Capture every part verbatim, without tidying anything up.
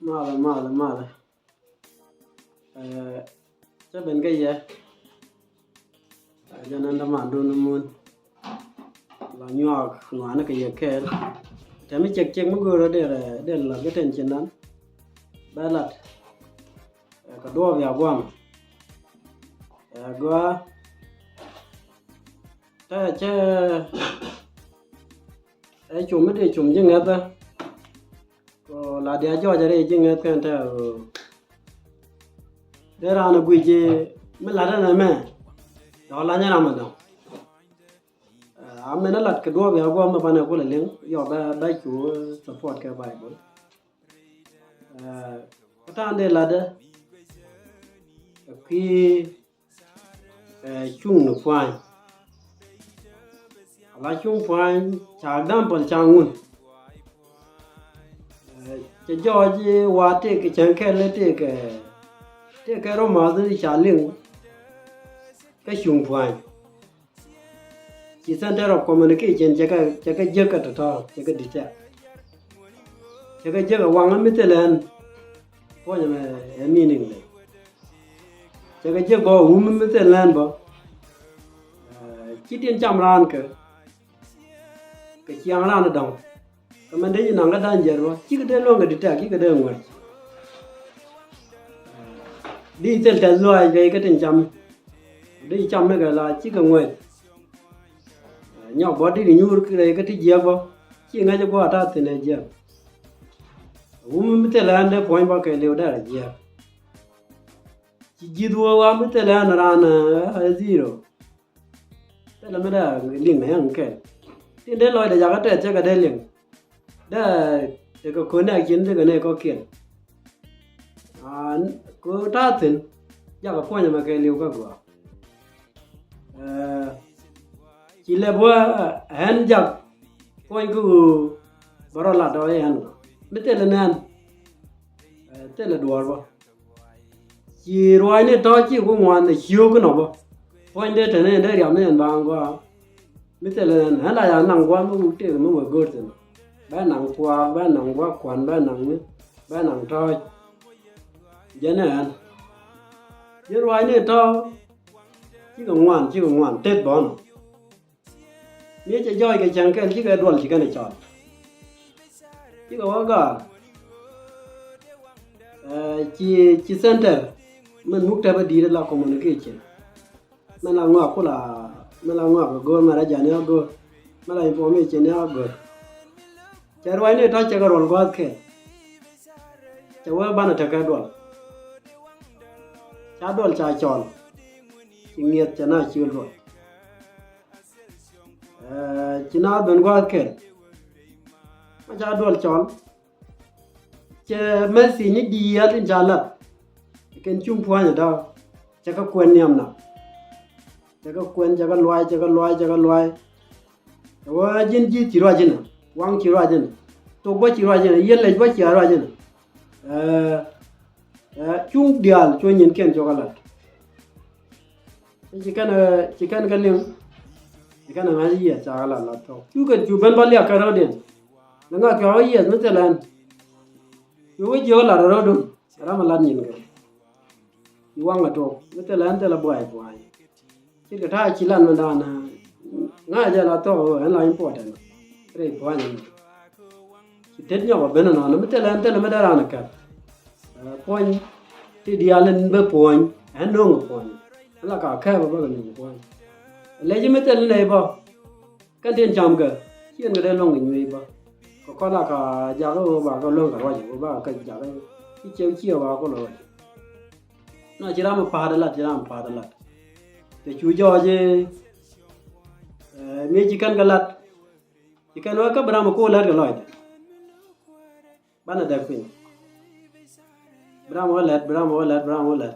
Malɛ, malɛ, malɛ. Ɛ, cä ben kä yɛ. Ɛ, jɛn ɛn dämandun mun. La nyuak ŋuani kɛ yɛ kɛɛl. Tɛm mi cɛk cɛk mi go̱o̱rä dee rɛ, dee rɛ lat kä tɛn cin dan. Bɛ lat. Ɛ, kɛ duɔɔp ya guam. Ɛ, gɔaa. Tɛ cɛ, ɛ, cum mi dee cum ji̱ ŋäthä. Ko la dia jɔɔc a rɛy ji̱ ŋäth kɛn tɛ. Dee raan a guic mi lat ɛn ɛmɛ. Dɔ̱k la nyɛ ram a dɔ̱ŋ. Ɛ, a mɛn a lat kɛ duɔɔp ya guam mi banɛ kulɛ liŋ. Yɔ bɛ, bɛ cu support kɛ Bible. Ɛ, kä ta̱a̱n dee latdä. Ɛ, kui̱ Ɛ, cuŋ ni pua̱ny. Ala cuŋ pua̱ny ca example ca ŋun. Ɛ, cɛ jɔɔc wa tëëkɛ cäŋ kɛl tëëkɛ, tëëkɛ romath ca liŋ. Kä cuŋ pua̱ny. Ci center of communication cɛ kɛ, cɛ kɛ jiäk kɛ tɔ̱tɔ̱, cɛ kɛ detect. Cɛ kɛ jiäk ɛ waŋä mi thilɛ ɛn. Puɔ̱nyɛ mɛ ɛ meaning lɛ. Cɛ kɛ jiäk bä wum mi thilɛ ɛn bä. Ɛ, ci tin cam raan kɛ, kɛ ciaŋ raan dɔ̱ŋ. Kɛ mɛn dee ci naŋ kä da̱ŋ jiɛt bä, cikɛ dee luäŋ kɛ detect, cikɛ dee ŋuɛc. Di thil tɛth luaac rɛy kä tin cam. Di cam ni kɛ la cikɛ ŋuɛc. Nyɔk bɔ di nyuur rɛy kä ti jiɛk bɔ. Ci ŋäc guɔ a ta̱a̱ thi̱n ɛ jiɛk. Wum mi thilɛ ɛn dee puɔ̱ny bɔ kɛ liw dee rɛ jiɛk. Ci ji̱th wä wa mi thilɛ ɛn raan ɛ zero. Thilɛ mi dee liŋ ɛ ɛn kɛl. Tin dee lɔcdɛ jakä tɛth cɛ kɛ dee liŋ. Dee tekɛ connect cin tekɛ nɛy kɔ̱kiɛn. Aa, kɛ ta̱a̱ thi̱n jakɛ puɔ̱ny ɛmɛ kɛ li̱w kä gɔaa. Ɛ, ci lɛp wä ɛn jak puɔ̱ny kä ɣöö bɛ rɔ lat ɔ ɛn ɣöö mi thilɛ nɛn. Ɛ, thilɛ duɔ̱ɔ̱r bä. Ci ruaacni tɔ̱ ci ku ŋuan ɛ ciök inɔ bä. Puɔ̱ny dee te ni dee riam ni ɛn baaŋ gɔaa. Mi thilɛ ɛn, ɛn la ya naŋ gua̱a̱th mi wuk tëëk mi wee go̱o̱r thi̱n. Bɛ naŋ kuaak, bɛ naŋ gua̱a̱th kua̱n, bɛ naŋ ni, bɛ naŋ tɔ̱ɔ̱c. Jɛn ɛ ɛn. Ji̱ ruaacni tɔ̱ cikɛ ŋuan, cikɛ ŋuan, tet bɔ̱ɔ̱n. Mi cɛ jɔɔc kɛ cäŋ kɛl cikɛ duɔl ci kɛn ɛ cɔl. Cikɛ wä gaar. Ɛ, ci, ci center min muk tɛpä di̱i̱t la communication. Min la ŋɔak kula, min la ŋɔak kɛ go̱o̱r, min la jani a go̱o̱r, min la information ni a go̱o̱r. Cɛ ruacni tɔ̱ cɛ kɛ ruɔl gua̱a̱th kɛl. Cɛ wee banɛ tekɛ duɔl. Ca duɔl ca cɔl. Ci ŋiɛth cɛ na ciöl duɔl. Ɛ, ci naath ben gua̱a̱th kɛl. Ma ca duɔl cɔl. Cɛ message ni diaal tin ca lat. Kɛn cuŋ pua̱nyɛ da̱a̱. Cɛ kɛ kuɛn nhiam na. Cɛ kɛ kuɛn, cɛ kɛ luay, cɛ kɛ luay, cɛ kɛ luay. Cɛ wä ji̱n ji̱ ci ruac inɛ. Waŋ ci ruac inɛ. Thok bä ci ruac inɛ. Yiël lɛc bä ci a ruac inɛ. Ɛ, ɛ, cuŋ diaal cuɔ nyin kɛn cɔk a lat. Ci kɛn, ci kɛn kä liŋ. Ci kɛn ŋa̱c yiëth ca lat lat thɔk. Cu kɛn cu ben bä liak kɛ rɔ̱diɛn. Ni ŋa̱c cuɔ yiëth mi thilɛ ɛn. Cu wä jiök lat rɔ̱dun. Ram a lat nyin kɛ. Ci waŋ a tok mi thilɛ ɛn thilɛ buay buay. Ci kɛ ta̱a̱ ci lat mi da̱a̱n. Ŋa̱c jɛ lat thɔk ɛn la important. Rɛy pua̱ny ɛn. Ci tet nyɔk a ben ɛnɔnɔ mi thilɛ ɛn thilɛ mi dee raan a kɛp. Ɛ, puɔ̱ny ti diaal in bä puɔ̱ny ɛn no̱o̱ŋ a puɔ̱ny. Ɛn la ka kɛp a bä kɛ no̱o̱ŋ a puɔ̱ny. Lɛc mi thil nɛy bä. Kɛn tin cam kɛ ciɛn kɛ dee luäŋ kɛ nyuec bä. Kɛ kɔn la ka jakä ɣöö ba kɛ luäŋ kɛ ruac ɣöö ba kɛ jakä ci ciɛ ciɛ ba kɔn ruac. Na ci ram pa̱a̱t lat, ci ram pa̱a̱t lat. Te cu jɔɔc ɛ, ɛ, mi ci kɛn kɛ lat. Ci kɛn wä kä bi ram a ko̱o̱l lät kɛ lɔcdɛ. Banɛ däk piny. Bi ram wä lät, bi ram wä lät, bi ram wä lät.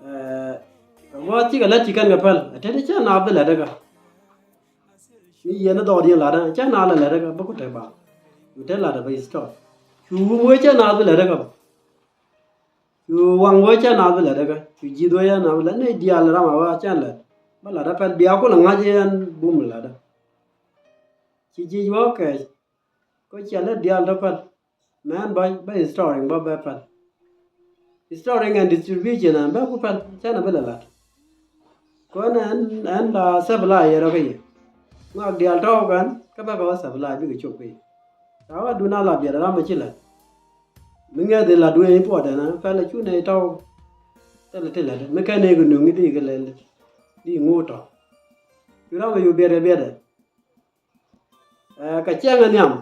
Ɛ, kɛ gua̱a̱th cikɛ lät ci kɛn kɛ päl. Ɛ tɛt cä naath bi lät kä. Mi yɛn ni dhɔɔdiɛn latdä cä naath lɛ lät kä bä ku te bal. Mi te latdä bä stop. Cu wum wee cä naath bi lät kä bä. Cu waŋ wee cä naath bi lät kä. Cu ji̱th wee cä naath bi lät ni diaal ram a wee cä lät. Bä latdä pɛl bia kulɛ ŋa̱c yɛn bum latdä. Ci ji̱ wä kɛɛc. Kä ciɛ lät diaal tɔ päl. Mɛn bä, bä storing bä bɛ päl. Storing and distribution ɛn bɛ ku päl, canɛ bi lɛ lat. Kɔn ɛn, ɛn la supply yɛ rɔ kä yɛ. Ŋɔak diaal tɔ̱ kɛn kä bä kɛ wä supply bikɛ cop kä yɛ. Ca wä dun a la biɛt ram mi ci lät. Mi ŋɛth in la duee i̱ puɔt ɛn a pɛl a cu nɛy tɔ̱. Thilɛ ti lät mi kɛn nɛy kɛ nuŋ i̱ di kɛ lɛl di ŋuut tɔ̱. Cu ram mi cu biɛt ɛ biɛt ɛ. Ɛ, kɛ cɛŋ ɛ nhiam.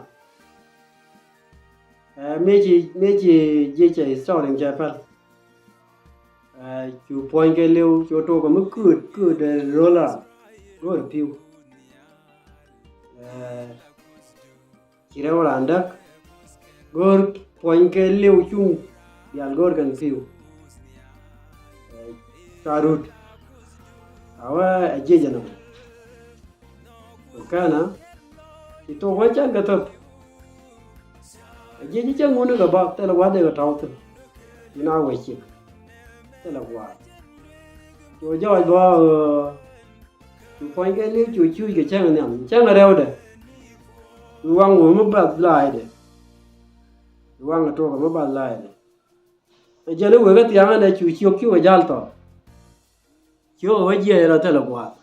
Ɛ, mëë ci, mëë ci ji̱ cɛ storing cɛ päl. Ɛ, cu puɔ̱ny kɛ li̱w, cu tok kɛ mi kööt, kööt ɛ ro̱l ran. Go̱o̱r pi̱w. Ɛ, ci rɛw ran däk. Go̱o̱r puɔ̱ny kɛ li̱w cuŋ. Diaal go̱o̱r kɛn pi̱w. Ɛ, ca rut. Awɛ ɛ jiɛc ɛnɔ. Kɛnɛ ci thok wä cɛn kɛ thöp. A jiɛc cɛ ŋuni kɛ bak thilɛ gua̱th dee kɛ tɔ̱w thi̱n. Ci na wec cik thilɛ gua̱a̱th. Cu jɔɔc bä ɣöö cu puɔ̱ny kɛ li̱w cu cuuc kɛ cäŋ nhiam cäŋ rɛwdɛ. Wi waŋ wä mi bath laaydɛ. Wi waŋ ɛ tuɔk ɛ mi bath laaydɛ. Ɛ jɛn i̱ wek kä thiaŋ ɛn ɛ cu ciök cukɛ ja̱l thɔɔk. Ciök ɛ wä jiɛc rɔ thilɛ gua̱a̱th.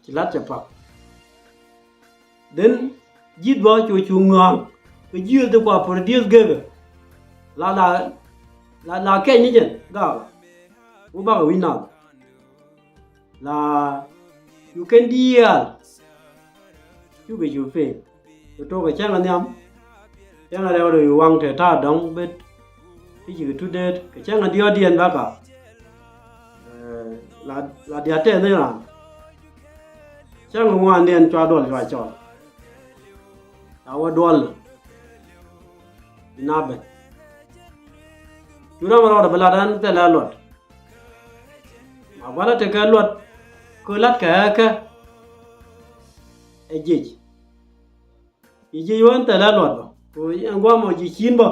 Ci la̱t cɛ pak. Then ji̱th bä cu cu ŋɔ̱a̱ŋ kɛ jiöth ti kua produce gekä. La la la la kɛc ni jɛn gakä. Wä bakɛ wi̱c nath. La cu kɛn diaal. Cukɛ cu piny. Kɛ tok kɛ cäŋ ɛ nhiam. Cäŋ ɛ rɛw rɛw i̱ waŋ te ta̱a̱ dɔ̱ŋ bet. Ti ci kɛ tut deet kɛ cäŋ ɛ diɔ̱ɔ̱kdiɛn bäkä. Ɛ, la, la diaal tɛth ni raan. Cäŋ ɛ ŋuandiɛn cua duɔl cua cɔl. Ca wä duɔl ni. Inapɛ. Cu ram rɔɔdɛ bi lat ɛn thilɛ luɔt. Ma gua̱lä tekɛ luɔt kä la̱tkɛ ɛ kɛ. Ɛ jiec. Ci jiec wä ɛn thilɛ luɔt bä. Kɛ ɛn gua̱a̱mɔ ji̱ ci̱n bä.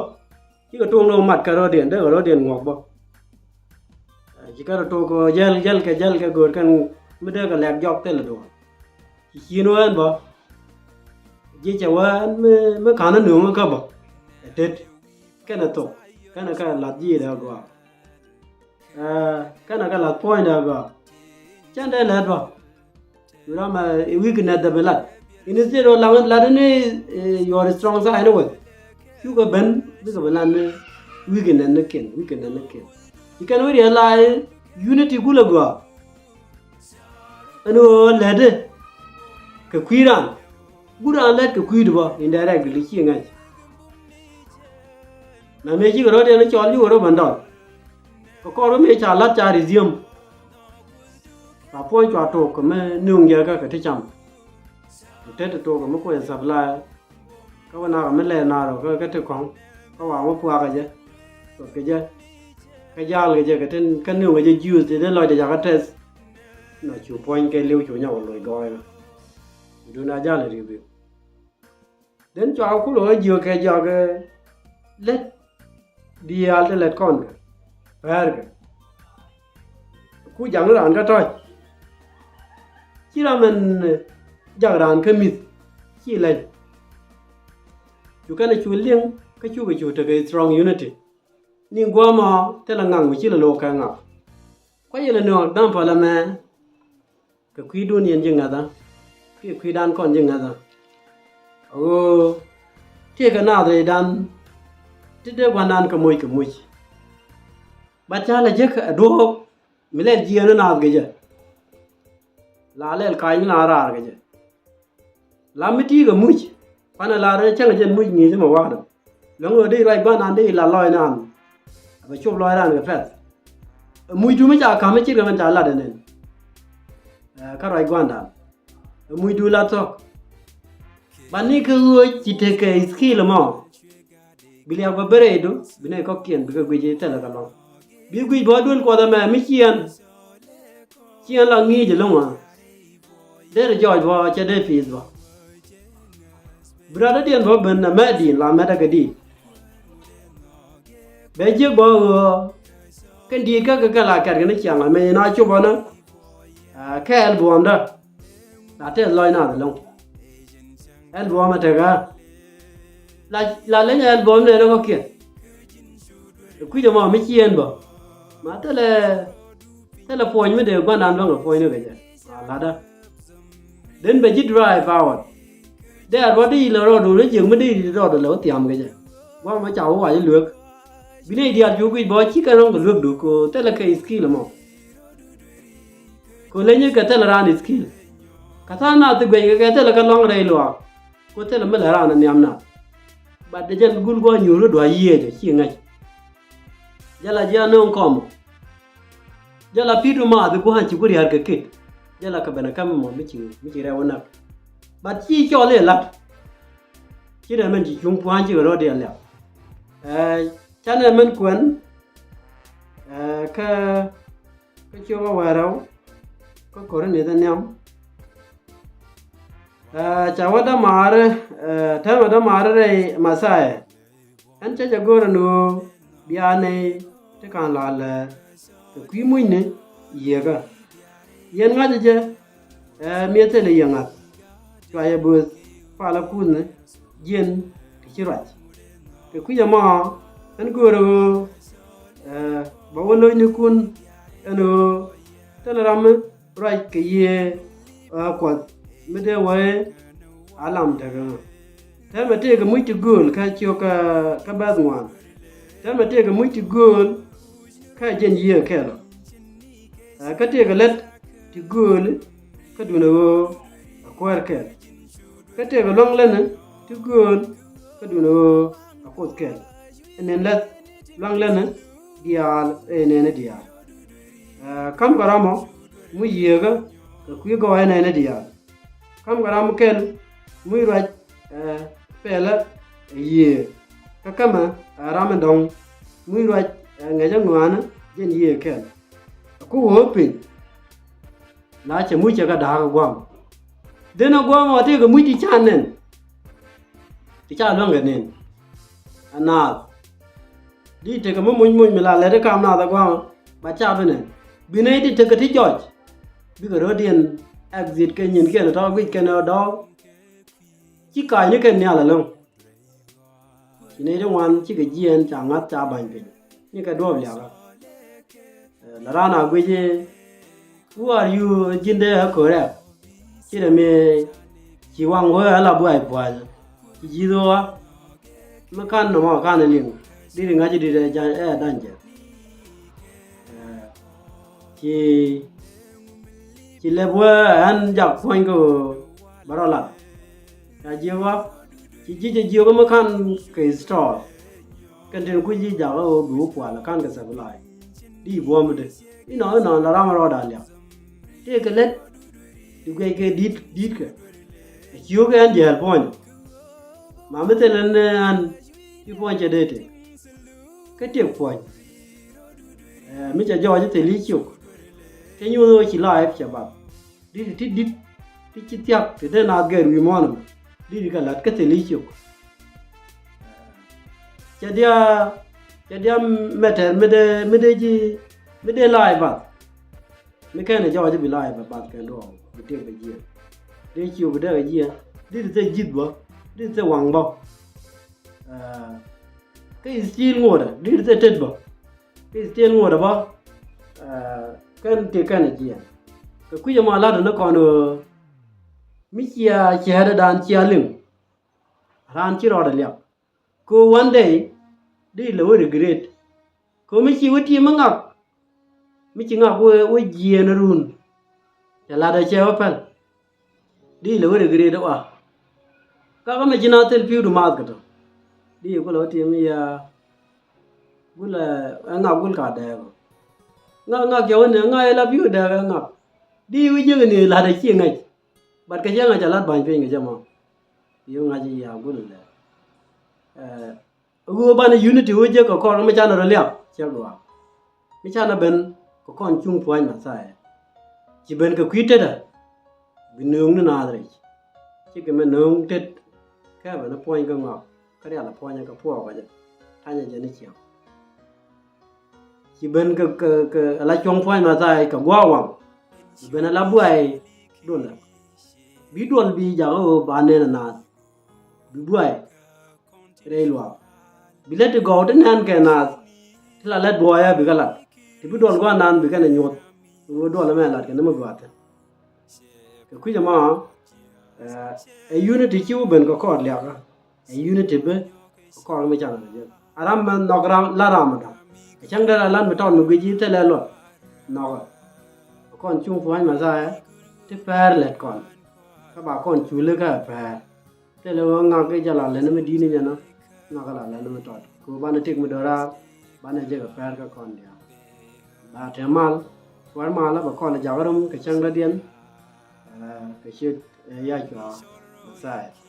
Cikɛ tuŋ ni wä mat kɛ rɔ̱diɛn, dee kɛ rɔ̱diɛn ŋuɔ̱k bä. Ci kɛ rɔ tok kɛ jäl, jäl kɛ, jäl kɛ go̱o̱r kɛn mi dee kɛ lɛk jɔk thilɛ duɔ̱ɔ̱r. Ci ci̱n wä ɛn bä. Jiec cɛ wä ɛn mi, mi ka̱n ni nööŋ kä bä. Ɛ tet. Kɛnɛ thok. Kɛnɛ kɛ lath ji̱ dee gɔaa. Ɛ, kɛnɛ kɛ lath puɔ̱nydɛ gɔaa. Cɛn dee lɛt bä. Ram, ɛ, weakness dee bi lat. Instead of laŋ lat ni, ɛ, your strong side ni weth. Cukɛ ben bikɛ bi lat ni weakness ni ken, weakness ni ken. Ci kɛn wä realize unity gulɛ gɔaa. Ɛn ɣöö lätdɛ kɛ kui̱ raan. Guut raan lät kɛ kui̱du bä indirectly ci ŋa̱c. Na mëë cikɛ rɔ̱diɛn cɔl yukɛ rɔ bändɔl. Kɛ kɔr wä mëë ca la̱t ca resume. Ca puɔ̱ny cua tok kɛ mi nööŋ jɛ kä kɛ ti cam. Kɛ tet ti tok kɛ mi kuɛn supply. Kä wä nak mi lɛn na rɔ kä, kä ti kɔ̱ŋ kä wa wä puakä jɛ. Kuɔth kɛ jɛ kä jal kɛ jɛ kɛ tin kä niw kɛ jɛ juice ti dee lɔcdɛ jakä tɛth. Na cu puɔ̱ny kɛ liw cu nyɔk loc gɔɔy kä. Dun a jal riw riw. Den cua kulɔ jiök kɛ jɔak lät diaal ti lät kɔn kɛ pɛr kɛ. Ku jaŋ raan kä tɔc. Ci ram ɛn jak raan kä mi̱th ci lɛny. Cu kɛn cu liŋ kä cukɛ cu tekɛ strong unity. Ni guɔmɔ thilɛ ŋaŋ mi ci lɛ lo̱o̱k kɛ ŋaŋ. Kuac ilɛ nööŋ example ɛmɛ. Kɛ kui̱dun yɛn ji̱ ŋäthä kiɛ kui̱dan kɔn ji̱ ŋäthä. Ɣöö tiekɛ naath rɛydan ti dee gua̱ndan kɛ moc kɛ muc. Bat ca lɛ jek ɛ duɔ̱ɔ̱p mi lɛl jiɛɛn ni naath kɛ jɛ. La lɛl ka̱ny ni naath raar kɛ jɛ. La mi ti̱i̱ kɛ muc panɛ la rɛy cäŋ jɛn muc ŋi̱i̱c mɛ wa̱a̱dɔ. Lɔ̱ŋ ɣöö dee ruac gua̱ndan dee la lɔɔcnan. Bɛ cop lɔɔcdan kɛ pɛ̈th. Mucdu mi ca ka̱m mi ce̱tkɛ mɛn ca lat ɛnɛn. Ɛ, kä ruac gua̱ndan. Ɛ mucdu la thɔ̱k. Ba ni kɛ ɣöö ci tekɛ skill mɔ. Bi liak bä ben rɛydu bi nɛy kɔ̱kiɛn bikɛ guic i̱ thilɛ kɛ lɔ̱ŋ. Bi guic bä duel kuɔth ɛmɛ mi ciɛn. Ciɛn la ŋi̱i̱c ɛlɔ̱ŋ ɣä. Derɛ jɔɔc bä cɛ dee pi̱i̱th bä. Bi rat dɔ̱diɛn bä ben ɛmɛ di̱i̱n la mɛt ɛ kɛ di̱i̱n. Bɛ jiäk bä ɣöö kɛn di̱i̱t kä kɛ kɛ la kɛt kɛ ni ciaŋ ɛmɛ in a cop ɣä ni. Ɛ, kɛ ɛl buɔ̱ɔ̱mdä. La tɛth lɔc nath ɛlɔ̱ŋ. Ɛl buɔ̱ɔ̱m ɛ tekɛ. La, la leny album nɛ rɔ kɔkiɛn. Ɛ kui̱c ɛmɔ mi ciɛn bä. Ma thilɛ, thilɛ puɔ̱ny mi dee gua̱ndan luäŋ ɛ puɔ̱ny ni kɛ jɛ. Ma la̱tdä. Den bɛ ji̱ drive out. Dee a ruɔ̱t di ilɛ rɔɔdu ni jiäk mi dee ilɛ rɔɔdu lɛ wä thiam kɛ jɛ. Gua̱n ma ca wä wac iluek. Bi nɛy diaal cu guic bä ci kɛn rɔ̱ŋ kɛ luekdu kɛ thilɛ kɛ skill ɛmɔ. Kɛ leny kɛ thilɛ raan skill. Kɛ tha̱a̱ŋ nath ti guic kɛ kɛ thilɛ kɛ luaŋ rɛy luaak. Kɛ thilɛ mi lɛ raan ɛ nhiam nath. But dee jɛn gul gua̱n nyuur kɛ dua̱c yiëëcä ci ŋäc. Jɛ la ji̱ anööŋ kɔmɔ. Jɛ la pi̱i̱t mi maath i̱ gua̱a̱n ci ku ria̱a̱r kɛ kit. Jɛ la kɛ ben ɛ käm ɛmɔ mi ci, mi ci rɛw ɛ näk. But ci cɔl i̱ la̱t. Ci nɛ mɛn ci cuŋ pua̱a̱ny cikɛ rɔ̱ diɛn liak. Ɛ, canɛ mɛn kuɛn, ɛ, kä, kä ciök ɛ wärɛw, kä Korinth ɛ nhiam. Ɛ, ca wä dämaari, ɛ, täämɛ dämaari rɛy Mɛthia. Ɛn cä jɛ go̱r ɛn ɣöö bia nɛy ti ka̱n la̱a̱lɛ kɛ kui̱ mucni yiëëkä. Yɛn ŋa̱cä jɛ, ɛ, miɛ thilɛ yɛ ŋa̱th. Cua yɛ bööth palä kuthni jiɛn ti ci ruac. Kɛ kui̱c ɛmɔ ɛn göörä ɣöö, ɛ, bɛ wä lo̱cnikun ɛn ɣöö thilɛ ram mi ruac kɛ yiëë, ɛ, Kuɔth mi dee wee a lam tekɛ ɣä. Täämɛ tëëkɛ muc ti gööl kä ciök kä, kä bɛ̈th ŋuan. Täämɛ tëëkɛ muc ti gööl kä jɛn yiëë kɛl ɔ. Ɛ, kä tëëkɛ lät ti gööl kä duundɛ ɣöö a kuäär kɛl. Kä tëëkɛ luaŋ länä ti gööl kä duundɛ ɣöö a kuoth kɛl. Ɛ nɛn läth luaŋ länä diaal ɛ nɛnä diaal. Ɛ, ka̱mkɛ ram ɔ mi yiëëkä kɛ kui̱ gɔɔyä nɛnä diaal. Ka̱mkɛ ram kɛl mi ruac, ɛ, pɛlä ɛ yiëë. Kä ka̱mɛ, ɛ, ram in dɔ̱ŋ mi ruac, ɛ, ŋäcä ŋɔaanä jɛn yiëë kɛl. Ɛ ku ɣöö piny la cɛ muc cɛ kɛ da̱a̱k ɛ gua̱a̱m. Dhen ɛ gua̱a̱m ɔ tëëkɛ muc ti ca nɛn. Ti ca luäŋ kɛ nɛn. Ɛ naath. Di tekɛ mi muc muc mi la lɛt i̱ kam naath ɛ gua̱a̱m ɔ ba ca bi nɛn. Bi nɛy di tekɛ ti jɔc. Bikɛ rɔ̱diɛn exit kɛ nyinkiɛn tɔ̱ guic kɛn ɛ dɔ̱ɔ̱k. Ci ka̱a̱cni kɛn nhial ɛlɔ̱ŋ. Ci nɛy ti ŋuan cikɛ jiɛɛn ca ŋa̱th ca ba̱ny piny. Ni kɛ duɔ̱ɔ̱p liakä. Ɛ, la raan a guic i̱, "Who are you?" Ji̱n dee ɛ ko̱rɛ. Ci dee mi ci waŋ wee ala buay buay. Ci ji̱th wä. Mi kan nɔmɔ kan liŋ. Diri ŋa̱c diri ɛ danger. Ɛ, ci, ci lɛp wee ɛn jak puɔ̱ny kɛ ɣöö bɛ rɔ lat. Ca jiök ɣä, ci ji̱ cɛ jiök mi ka̱n kɛ store. Kɛn tin kui̱ ji̱ jakä ɣöö bi wä pual ka̱n kɛ supply. Di buɔ̱m di. Inɔ, inɔ, la ram rɔɔda liak. Tëëkɛ lät. Di guɛc kɛ di̱t, di̱t kɛ. Ɛ ciök ɛn jiɛɛl puɔ̱ny. Ma mi thil ɛn, ɛn, ti puɔ̱ny cɛ dee tëk. Kä tëk puɔ̱ny. Ɛ, mi cɛ jɔɔc thil i̱ ciök. Cɛ nyuɔ̱th ɣöö ci life cɛ bath. Di̱t ti di̱t ti ci thia̱k ti dee naath gɛr wi̱i̱ muɔ̱ɔ̱n ɛmɛ. Di̱t kɛ la̱t kä thil i̱ ciök. Cɛ dia, cɛ dia mɛtɛr mi dee, mi dee ji̱, mi dee la̱a̱c bath. Mi kɛn ɛ jɔɔc bi la̱a̱c bɛ bath kɛn duɔɔk bi tiek bɛ jiɛn. Dee ciök bi dee kɛ jiɛn. Di̱t thil ji̱th bä. Di̱t thil waŋ bä. Ɛ, kä i̱ still ŋuɔ̱tdɛ. Di̱t thil tet bä. Kä i̱ still ŋuɔ̱tdɛ bä. Ɛ, kɛn ti kɛn ɛ jiɛn. Kɛ kui̱c ɛmɔ la̱tdɛ ni kɔn ɣöö mi cia ciɛɛtdɛ dan cia liŋ. Raan ci rɔɔdɛ liak. Kɛ one day di lɛ wä regret. Kɛ mi ci wä ti mi ŋak. Mi ci ŋak wä, wä jiɛɛn run. Cɛ lat ɛ cɛ wä pɛl. Di lɛ wä regret wa. Ka kä mɛ ci na thil pi̱w du maath kɛ tɔ. Di kulɛ wä ti mi ya. Gulɛ ɛ ŋak gul ka dɛɛk. Ŋak, ŋak cɛ wä ni ŋak ɛ la pi̱w dɛɛk ɛ ŋak. Di wä jiäk ni lat ɛ ci ŋa̱c. But kɛ cɛ ŋa̱c a lat ba̱ny piny kɛ cɛ mɔ. Yio̱k ŋa̱c i̱ ya gul ilɛ. Ɛ, ɣöö banɛ unity ɣöö jek kɛ kɔr mi canɛ rɔ liak cɛ gɔaa. Mi canɛ ben kɛ kɔn cuŋ pua̱ny Mɛthia. Ci ben kɛ kui̱ tetdä. Bi nööŋ ni naath rɛc. Cikɛ mɛ nööŋ tet kɛ ben ni puɔ̱ny kä ŋɔak. Kä rial a puɔ̱nyɛ kɛ puɔɔkä jɛ. Tanyɛ jɛ ni ciaŋ. Ci ben kɛ, kɛ, kɛ ala cuɔ̱ŋ pua̱ny Mɛthia kɛ gua̱a̱k waŋ. Ci ben ala buay duɔlɛ. Bi duɔl bi jakä ɣöö ba nɛn a naath. Bi buay. rɛy luaak. Bi lät ti gɔw ti nɛn kɛ naath ti la lät buɔyä bikɛ lat. Ti bi duɔl gua̱n naan bikɛ nɛ nyuɔth. Bi wä duɔl ɛmɛ lat kɛ ni mi gɔaa thi̱n. Kɛ kui̱c ɛmɔ ɛ unity ci wä ben kɛ kɔɔr liakä. Ɛ unity bi kɛ kɔɔr mi can a jek a ram mɛ nhɔk ram la ram a dɔ̱ŋ. Ɛ cäŋ dee la lan mi tɔt mi guic ji̱ thilɛ luɔt nhɔkä. Kɔn cuŋ pua̱ny Mɛthia ti pɛɛr lɛt kɔn kä ba kɔn culi kä pɛɛr. Thilɛ wä ŋak i̱ jɛ la lɛn mi di̱t ni jɛ nɔ ŋak la lɛn mi tɔt ku banɛ tik mi do̱raar. Banɛ jek a pɛr kä kɔn diaal. Ba te mal kuäär mal a bɛ kɔn jakä rum kɛ cäŋ dɔ̱diɛn. Kɛ ciöt ya cua Mɛthia.